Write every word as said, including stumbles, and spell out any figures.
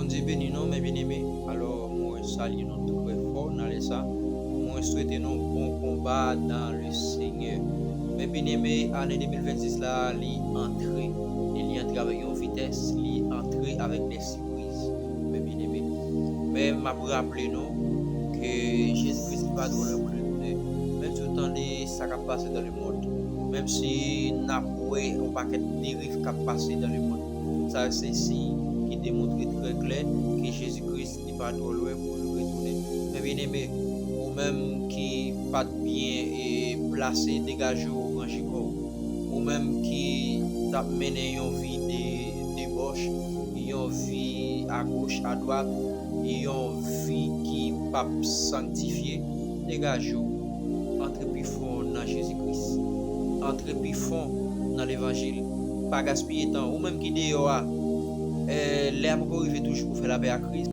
Bondye beni nou, mè byeneme. Alò, mwen salye nou trè fò nan lè sa. Mwen swete nou bon konba dans le Seigneur. Mè byeneme, ane de mil vennsis la, li antre. E li antre avèk yon vitès, li antre avèk de sipriz. Mè byeneme. Men m ap raple nou ke Jezi Kris li pa twò lwen pou l retounen. Menm si w tande sa k ap pase dans le monde, menm si n ap wè yon pakèt deriv k ap pase dans le monde, sa yo se siy ki demontre trè klè ke Jezi Kris li pa twò lwen pou l retounen. Mè byeneme, ou menm ki pa t byen e plase, degaje w, ranje kò w. Ou menm ki t ap mennen yon vi de debòch, yon vi agoch, adwat, yon vi ki p ap sanktifye, degaje w. Antre pi fon nan Jezi Kris. Antre pi fon nan levanjil. Pa gaspiye tan. Ou menm ki deyò a, eh, lè a poko rive toujou pou fè lapè ak Kris.